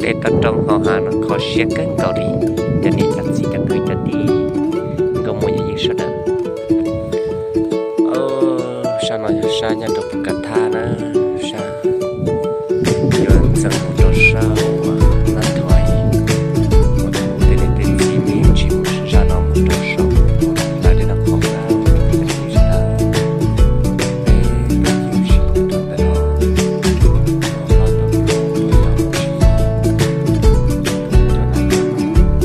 Dej toj roob hauv hav no kho siab kawg nkaus li, cov niam cov txiv cov kwv cov tij, nkauj muam yawm yij sawv daws. Sab no yog sab nyob rau Pus Kas Thaj na, sab yuav txeev mus rau sab uas Nab Thoj, mus tej niam tej txiv me tsis mus sab no mus rau saum hlais dej no qhov na, cov niam cov txiv sawv daws. Peb tuaj ncig ua si rau ntawm no, ua hlob ua yau ua si,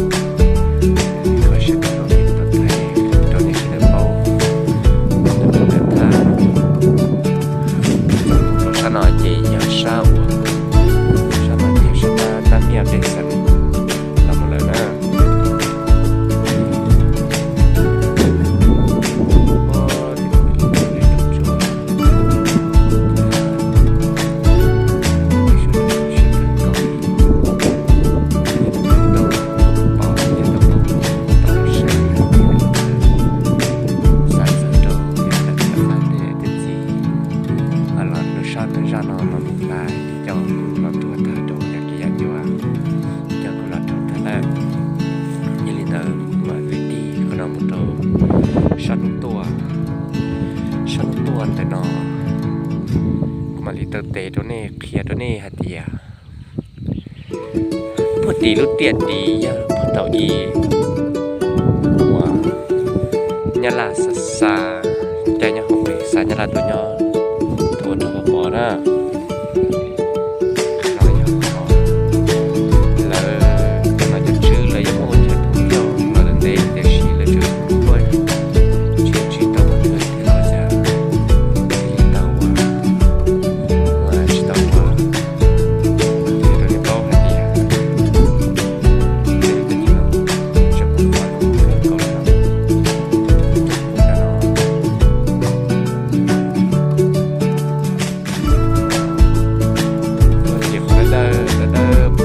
rau na yog kho siab kawg nkaus li, tuaj thaij rau nej sawv daws paub ntawm Pus Kas Thaj. Rau sab no ces yog sab uas, sab no ces yog sab Nab Miaj Dej Xeem los mus lawm na. Xav txog rau cov niam cov txiv los lub sab ntawm zaj no los mus lais, coj kuv los tuaj tag rau yam kev yam ncua, coj kuv los rau tag lawm. Yog li ntawd mas kwv tij, qhov no mus rau sab hnub tuaj, sab hnub tuaj ntawm no kuv mam li taw tes rau nej qhia rau nej hais tias puag tim lub tiaj tim yog puag thaum ub uas Nyab Laj xa, xa caij nyob hauv pes xa Nyab Laj tuaj nyob thaum ua rog Vaj Pov na. Qhov no yog qhov lawv, qhov no cov tswv lawv yuav muab ua chaw thoob plaws los ntawm ntej, tiam sis lawv tseem muab tsis tau ua chaw thiab los xyov txij li tau ua, tsis tau ua, qhia rau nej paub hais tias tej no tseem muaj qhov zoo kawg nkaus li no. Ces qhov dawb dawb, dawb dawb, dawb dawb,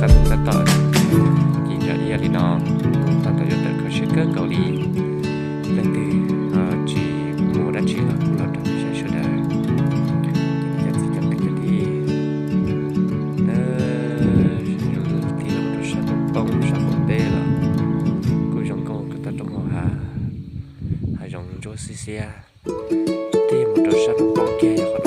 Qab tus tab tom ci ntsa ib yam li no, tab tom yuav tawm kho siab kawg nkaus li. Leej twg tsis mus ua dab tsi los kuj los nrog peb sawv daws, cov txiv cov kwv cov tij, tig los rau sab roob poob sab qaum teb los kuj zoo nkauj kawg, toj roob hauv hav, hav zoov ntsuab xiab xiab. Tig mus rau sab roob poob kiag yog qhov